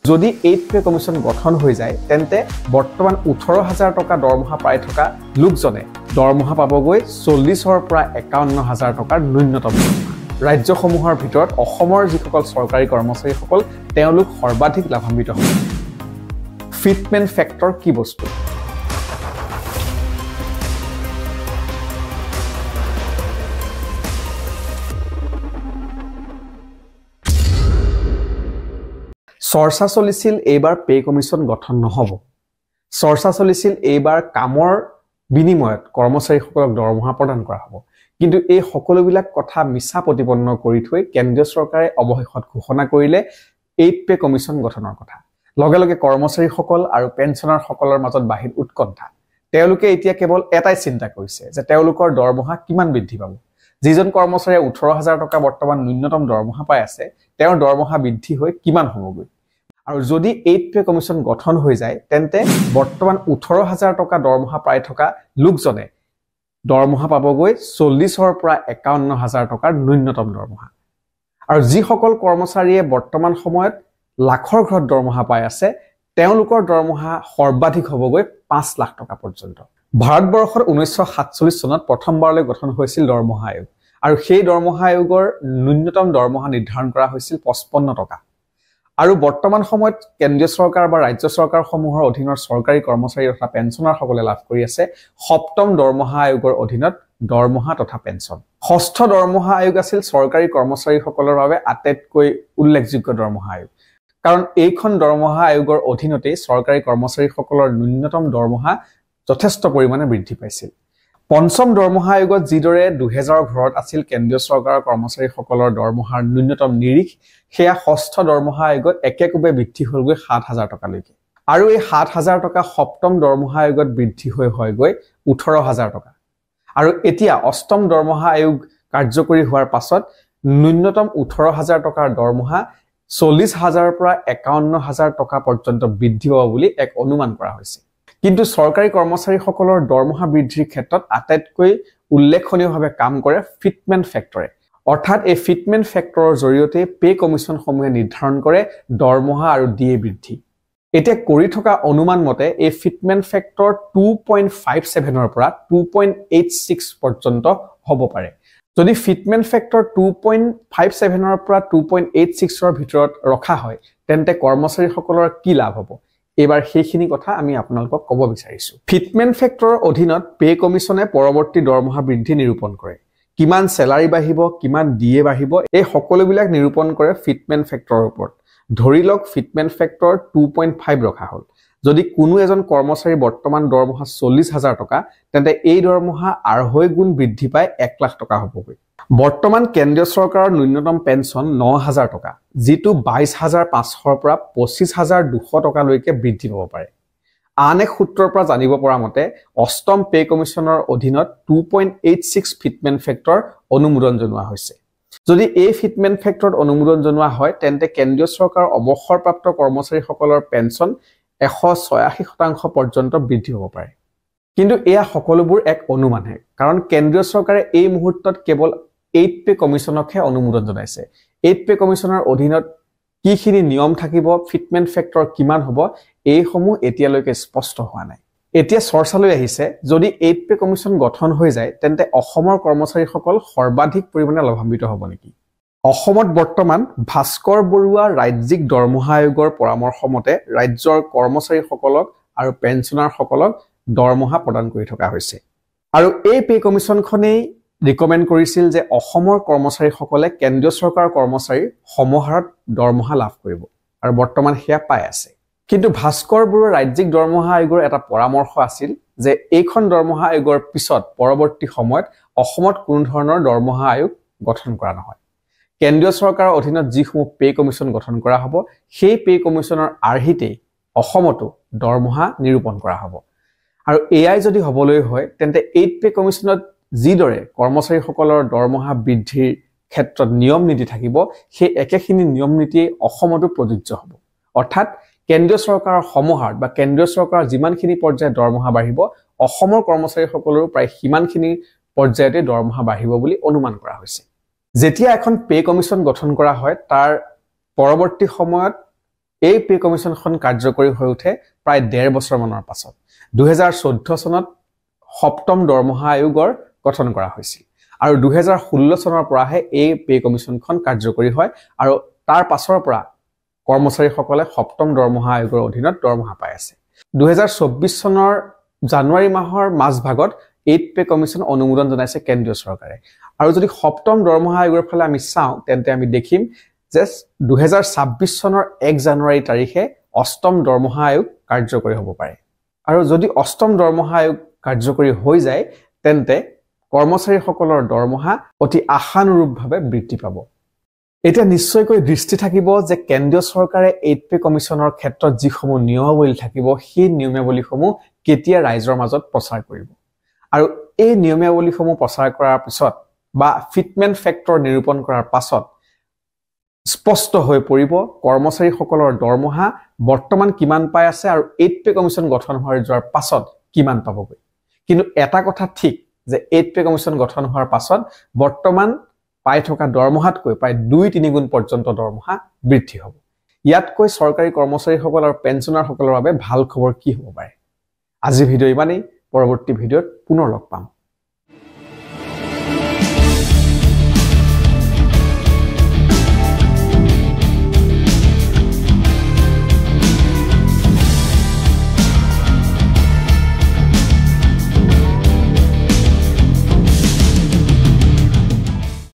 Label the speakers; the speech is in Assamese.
Speaker 1: যদি 8 পে কমিশ্যন গঠন হৈ যায় তেন্তে বৰ্তমান 18000 টকা দৰমহা পাই থকা লোকজনে দৰমহা পাবগৈ 40ৰ পৰা 51000 টকাৰ ন্যূনতম। ৰাজ্যসমূহৰ ভিতৰত অসমৰ যিসকল চৰকাৰী কৰ্মচাৰীসকল তেওঁলোক সৰ্বাধিক লাভান্বিত হ'ব। ফিটমেণ্ট ফেক্টৰ কি বস্তু? চৰ্চা চলিছিল এইবাৰ পে কমিশ্যন গঠন নহ'ব। চৰ্চা চলিছিল এইবাৰ কামৰ বিনিময়ত কৰ্মচাৰীসকলক দৰমহা প্ৰদান কৰা হ'ব। কিন্তু এই সকলোবিলাক কথা মিছা প্ৰতিপন্ন কৰি থৈ কেন্দ্ৰীয় চৰকাৰে অৱশেষত ঘোষণা কৰিলে 8 পে কমিশ্যন গঠনৰ কথা। লগে লগে কৰ্মচাৰীসকল আৰু পেঞ্চনাৰসকলৰ মাজত বাঢ়িল উৎকণ্ঠা। তেওঁলোকে এতিয়া কেৱল এটাই চিন্তা কৰিছে যে তেওঁলোকৰ দৰমহা কিমান বৃদ্ধি পাব। যিজন কৰ্মচাৰীয়ে 18000 টকা বৰ্তমান ন্যূনতম দৰমহা পাই আছে তেওঁৰ দৰমহা বৃদ্ধি হৈ কিমান হ'বগৈ। আৰু যদি 8 পে কমিশ্যন গঠন হৈ যায় তেন্তে বৰ্তমান 18000 টকা দৰমহা পাই থকা লোকজনে দৰমহা পাবগৈ 40ৰ পৰা 51000 টকাৰ ন্যূনতম দৰমহা। আৰু যিসকল কৰ্মচাৰীয়ে বৰ্তমান সময়ত লাখৰ ঘৰত দৰমহা পাই আছে তেওঁলোকৰ দৰমহা সৰ্বাধিক হ'বগৈ 5 লাখ টকা পৰ্যন্ত। ভাৰতবৰ্ষত 1947 চনত প্ৰথমবাৰলৈ গঠন হৈছিল দৰমহা আয়োগ আৰু সেই দৰমহা আয়োগৰ ন্যূনতম দৰমহা নিৰ্ধাৰণ কৰা হৈছিল 55 টকা। আৰু বৰ্তমান সময়ত কেন্দ্ৰীয় চৰকাৰ বা ৰাজ্য চৰকাৰসমূহৰ অধীনৰ চৰকাৰী কৰ্মচাৰী তথা পেঞ্চনাৰসকলে লাভ কৰি আছে সপ্তম দৰমহা আয়োগৰ অধীনত দৰমহা তথা পেঞ্চন। ষষ্ঠ দৰমহা আয়োগ আছিল চৰকাৰী কৰ্মচাৰীসকলৰ বাবে আটাইতকৈ উল্লেখযোগ্য দৰমহা আয়োগ, কাৰণ এইখন দৰমহা আয়োগৰ অধীনতেই চৰকাৰী কৰ্মচাৰীসকলৰ ন্যূনতম দৰমহা যথেষ্ট পৰিমাণে বৃদ্ধি পাইছিল। পঞ্চম দৰমহা আয়োগত যিদৰে 2000 ঘৰত আছিল কেন্দ্ৰীয় চৰকাৰৰ কৰ্মচাৰীসকলৰ দৰমহাৰ ন্যূনতম নিৰিখ, সেয়া ষষ্ঠ দৰমহা আয়োগত একেকোবে বৃদ্ধি হ'লগৈ 7000 টকালৈকে। আৰু এই 7000 টকা সপ্তম দৰমহা আয়োগত বৃদ্ধি হৈ হয়গৈ 18000 টকা। আৰু এতিয়া অষ্টম দৰমহা আয়োগ কাৰ্যকৰী হোৱাৰ পাছত ন্যূনতম 18000 টকাৰ দৰমহা 40000ৰ পৰা 51000 টকা পৰ্যন্ত বৃদ্ধি পাব বুলি এক অনুমান কৰা হৈছে। কিন্তু চৰকাৰী কৰ্মচাৰীসকলৰ দৰমহা বৃদ্ধিৰ ক্ষেত্ৰত আটাইতকৈ উল্লেখনীয়ভাৱে কাম কৰে ফিটমেণ্ট ফেক্টৰে। অৰ্থাৎ এই ফিটমেণ্ট ফেক্টৰৰ জৰিয়তে পে কমিশ্যনসমূহে নিৰ্ধাৰণ কৰে দৰমহা আৰু ডি এ বৃদ্ধি। এতিয়া কৰি থকা অনুমান মতে এই ফিটমেণ্ট ফেক্টৰ 2.57ৰ পৰা 2.86 পৰ্যন্ত হ'ব পাৰে। যদি ফিটমেণ্ট ফেক্টৰ 2.57ৰ পৰা 2.86ৰ ভিতৰত ৰখা হয় তেন্তে কৰ্মচাৰীসকলৰ কি লাভ হ'ব, এইবাৰ সেইখিনি কথা আমি আপোনালোকক ক'ব বিচাৰিছোঁ। ফিটমেণ্ট ফেক্টৰৰ অধীনত পে কমিশ্যনে পৰৱৰ্তী দৰমহা বৃদ্ধি নিৰূপণ কৰে। কিমান চেলাৰী বাঢ়িব, কিমান ডি এ বাঢ়িব, এই সকলোবিলাক নিৰূপণ কৰে ফিটমেণ্ট ফেক্টৰৰ ওপৰত। ধৰি লওক ফিটমেণ্ট ফেক্টৰ 2.5 ৰখা হ'ল। যদি কোনো এজন কৰ্মচাৰী বৰ্তমান দৰমহা 40000 টকা, তেন্তে এই দৰমহা 2.5 গুণ বৃদ্ধি পাই 1 লাখ টকা হ'বগৈ। বৰ্তমান কেন্দ্ৰীয় চৰকাৰৰ ন্যূনতম পেঞ্চন 9000 টকা, যিটো 22500ৰ পৰা 25200 টকালৈকে বৃদ্ধি পাব পাৰে। আন এক সূত্ৰৰ পৰা জানিব পৰা মতে অষ্টম পে কমিশ্যনৰ অধীনত 2.86 ফিটমেণ্ট ফেক্টৰ অনুমোদন জনোৱা হৈছে। যদি এই ফিটমেণ্ট ফেক্টৰত অনুমোদন জনোৱা হয় তেন্তে কেন্দ্ৰীয় চৰকাৰৰ অৱসৰপ্ৰাপ্ত কৰ্মচাৰীসকলৰ পেঞ্চন 186% পৰ্যন্ত বৃদ্ধি হ'ব পাৰে। কিন্তু এয়া সকলোবোৰ এক অনুমানহে, কাৰণ কেন্দ্ৰীয় চৰকাৰে এই মুহূৰ্তত কেৱল 8 পে কমিশ্যনকহে অনুমোদন জনাইছে। 8 পে কমিশ্যনৰ অধীনত কিখিনি নিয়ম থাকিব, ফিটমেণ্ট ফেক্টৰ কিমান হ'ব, এইসমূহ এতিয়ালৈকে স্পষ্ট হোৱা নাই। এতিয়া চৰ্চালৈ আহিছে যদি 8 পে কমিশ্যন গঠন হৈ যায় তেন্তে অসমৰ কৰ্মচাৰীসকল সৰ্বাধিক পৰিমাণে লাভান্বিত হ'ব নেকি। অসমত বৰ্তমান ভাস্কৰ বৰুৱা ৰাজ্যিক দৰমহা আয়োগৰ পৰামৰ্শ মতে ৰাজ্যৰ কৰ্মচাৰীসকলক আৰু পেঞ্চনাৰসকলক দৰমহা প্ৰদান কৰি থকা হৈছে। আৰু এই পে কমিশ্যনখনেই ৰিকমেণ্ড কৰিছিল যে অসমৰ কৰ্মচাৰীসকলে কেন্দ্ৰীয় চৰকাৰৰ কৰ্মচাৰীৰ সমহাৰত দৰমহা লাভ কৰিব আৰু বৰ্তমান সেয়া পাই আছে। কিন্তু ভাস্কৰ বৰুৱা ৰাজ্যিক দৰমহা আয়োগৰ এটা পৰামৰ্শ আছিল যে এইখন দৰমহা আয়োগৰ পিছত পৰৱৰ্তী সময়ত অসমত কোনো ধৰণৰ দৰমহা আয়োগ গঠন কৰা নহয়। কেন্দ্ৰীয় চৰকাৰৰ অধীনত যিসমূহ পে কমিশ্যন গঠন কৰা হ'ব সেই পে কমিশ্যনৰ আৰ্হিতেই অসমতো দৰমহা নিৰূপণ কৰা হ'ব। আৰু এয়াই যদি হ'বলৈ হয় তেন্তে 8 পে কমিশ্যনত যিদৰে কৰ্মচাৰীসকলৰ দৰমহা বৃদ্ধিৰ ক্ষেত্ৰত নিয়ম নীতি থাকিব সেই একেখিনি নিয়ম নীতিয়েই অসমতো প্ৰযোজ্য হ'ব। অৰ্থাৎ কেন্দ্ৰীয় চৰকাৰৰ সমহাৰত বা কেন্দ্ৰীয় চৰকাৰৰ যিমানখিনি পৰ্যায়ত দৰমহা বাঢ়িব অসমৰ কৰ্মচাৰীসকলৰো প্ৰায় সিমানখিনি পৰ্যায়তে দৰমহা বাঢ়িব বুলি অনুমান কৰা হৈছে। যেতিয়া এখন পে কমিশ্যন গঠন কৰা হয় তাৰ পৰৱৰ্তী সময়ত এই পে কমিশ্যনখন কাৰ্যকৰী হৈ উঠে প্ৰায় 1.5 বছৰমানৰ পাছত। 2014 চনত সপ্তম দৰমহা আয়োগৰ গঠন কৰা হৈছিল আৰু 2016 চনৰ পৰাহে এই পে কমিশ্যনখন কাৰ্যকৰী হয় আৰু তাৰ পাছৰ পৰা কৰ্মচাৰীসকলে সপ্তম দৰমহা আয়োগৰ অধীনত দৰমহা পাই আছে। 2024 চনৰ জানুৱাৰী মাহৰ মাজভাগত 8 পে কমিশ্যন অনুমোদন জনাইছে কেন্দ্ৰীয় চৰকাৰে। আৰু যদি সপ্তম দৰমহা আয়োগৰ ফালে আমি চাওঁ, তেন্তে আমি দেখিম যে 2026 চনৰ 1 জানুৱাৰী তাৰিখে অষ্টম দৰমহা আয়োগ কাৰ্যকৰী হ'ব পাৰে। আৰু যদি অষ্টম দৰমহা আয়োগ কাৰ্যকৰী হৈ যায়, তেন্তে কৰ্মচাৰীসকলৰ দৰমহা অতি আশানুৰূপভাৱে বৃদ্ধি পাব। এতিয়া নিশ্চয়কৈ দৃষ্টি থাকিব যে কেন্দ্ৰীয় চৰকাৰে 8 পে কমিশ্যনৰ ক্ষেত্ৰত যিসমূহ নিয়মাৱলী থাকিব, সেই নিয়মাৱলীসমূহ কেতিয়া ৰাইজৰ মাজত প্ৰচাৰ কৰিব। আৰু এই নিয়মাৱলীসমূহ প্ৰচাৰ কৰাৰ পিছত বা ফিটমেণ্ট ফেক্টৰ নিৰূপণ কৰাৰ পাছত স্পষ্ট হৈ পৰিব কৰ্মচাৰীসকলৰ দৰমহা বৰ্তমান কিমান পাই আছে আৰু 8 পে কমিশ্যন গঠন হৈ যোৱাৰ পাছত কিমান পাবগৈ। কিন্তু এটা কথা ঠিক যে 8 পে কমিশ্যন গঠন হোৱাৰ পাছত বৰ্তমান পাই থকা দৰমহাতকৈ প্ৰায় 2-3 গুণ পৰ্যন্ত দৰমহা বৃদ্ধি হ'ব। ইয়াতকৈ চৰকাৰী কৰ্মচাৰীসকল আৰু পেঞ্চনাৰসকলৰ বাবে ভাল খবৰ কি হ'ব পাৰে? আজিৰ ভিডিঅ' ইমানেই। পৰৱৰ্তী ভিডিঅ'ত পুনৰ লগ পাম।